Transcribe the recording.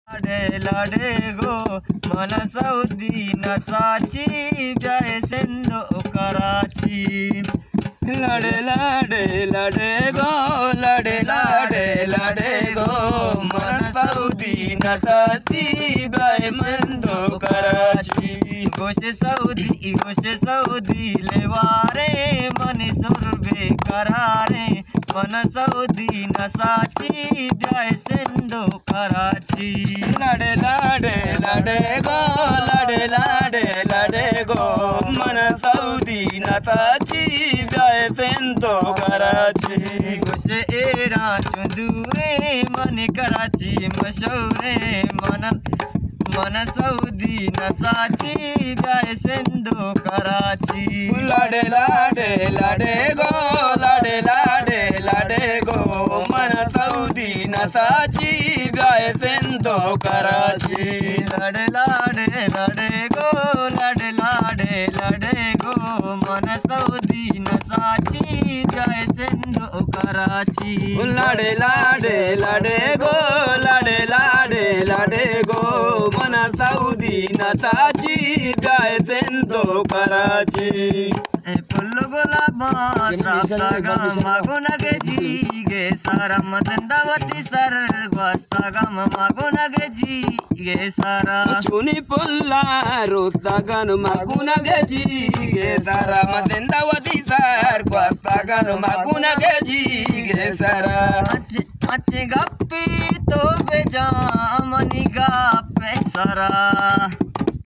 لاڑے لاڑے گو من سعودی نساچی، بیائے سندھ و کراچی۔ لاڑے لاڑے لاڑے گو، لاڑے لاڑے لاڑے گو، من سعودی نساچی، بیائے سندھ و کراچی۔ گوش سعودی، گوش سعودی لیوارے، منی سر بے قرارے، من سعودی نساچی، بیائے سندھ و کراچی۔ لاڑے لاڑے لاڑے گو، لاڑے لاڑے لاڑے گو، من سعودی نساچی، بیائے سندھ و کراچی۔ گوش ایران چون دورے، من کراچی مشہورے، من من سعودی نساچی، بیائے سندھ و کراچی۔ لاڑے لاڑے لاڑے گو، لاڑے لاڑے لاڑے گو، من سعودی نساچی، بیائے سندھ و کراچی۔ لاڑے لاڑے لاڑے گو، لاڑے لاڑے لاڑے گو، من سعودی نساچی، بیائے سندھ و کراچی۔ لاڑے لاڑے لاڑے گو، لاڑے لاڑے لاڑے گو، من سعودی نساچی، بیائے سندھ و کراچی۔ اے پھل گلاباں سرابتگاں ما گنگ جی گے سارا، من زندہ وتی سر گوستگاں ما گنگ جی گے سارا۔ چونی پھلاں روتگاں ما گنگ جی گے سارا، من زندہ وتی سر گوستگاں ما گنگ جی گے سارا۔ اچ اچ گپی تو بجا منی گپ سرا۔